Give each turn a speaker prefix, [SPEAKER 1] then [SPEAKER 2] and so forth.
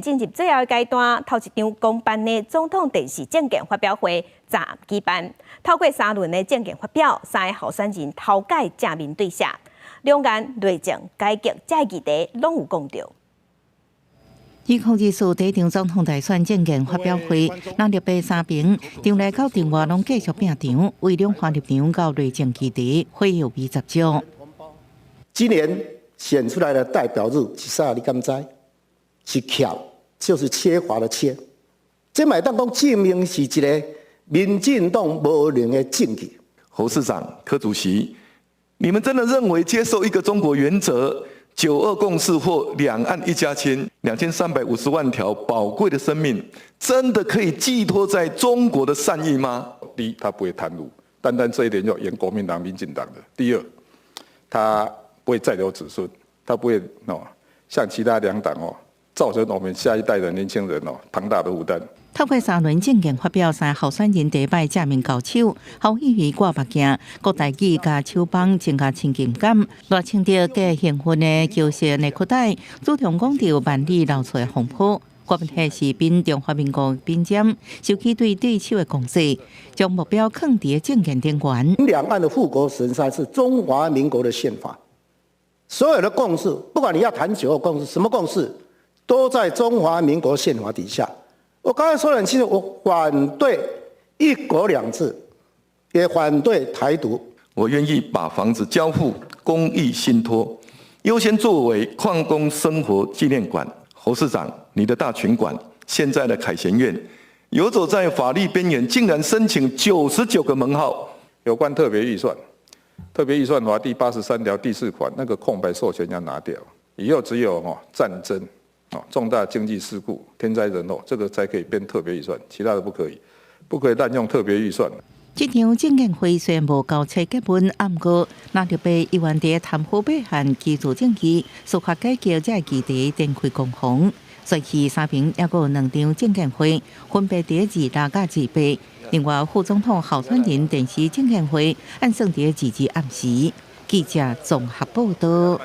[SPEAKER 1] 進入最後階段，頭一場公辦的總統電視政見發表會昨暗舉辦，透過三輪的政見發表，三个候選人頭擺正面對射，兩岸內政改革這議題攏有講著。
[SPEAKER 2] 2024第一場總統大選政見發表會，藍綠白三爿，場內到場外攏繼續拼場，為兩岸立場到內政議題，火藥味十足。
[SPEAKER 3] 今年選出來的代表字是啥？你敢知？是缺，就是缺乏的缺。這嘛會當講證明是一个民進黨無能的證據。
[SPEAKER 4] 侯市長、柯主席，你們真的認為接受一個中國原則、九二共識或兩岸一家親，2350萬條寶貴的生命，真的可以寄託在中國的善意嗎？
[SPEAKER 5] 第一，他不會貪污，單單這一點就贏國民黨、民進黨的。第二，他不會債留子孫，他不會哦，像其他兩黨哦，造成我們下一代的年輕人哦龐大的負擔。
[SPEAKER 2] 透過三輪政見發表，三个候選人第一擺正面交手，侯友宜掛目鏡，郭台銘共手枋增加親近感。賴清德加興奮的舊式內褲帶，主張講著萬里流出的風波。郭文體是賓中華民國兵將，收起對對手的攻勢，將目標囥佇政見頂懸。
[SPEAKER 3] 兩岸的護國神山是中華民國的憲法，所有的共識，不管你要談九二共識，什麼共識，都在中華民國憲法底下。我剛才說得很清楚，我反對一國兩制，也反對台獨。
[SPEAKER 4] 我願意把房子交付公益信託，優先作為礦工生活紀念館。侯市長，你的大群館，現在的凱旋苑，遊走在法律邊緣，竟然申請99個門號。
[SPEAKER 5] 有關特別預算，特別預算法第83條第4款那個空白授權要拿掉，以後只有哦戰爭、重大經濟事故、天災人禍，這個才可以編特別預算，其他的不可以，不可以濫用特別預算。
[SPEAKER 2] 這場政見會雖然無交叉結論，毋過藍綠白依然佇貪腐弊案、居住正義、司法改革這議題展開攻防。隨後三爿猶閣有兩場政見會，分別佇26佮28。另外，副總統候選人電視政見會按算佇22暗時。記者綜合報道。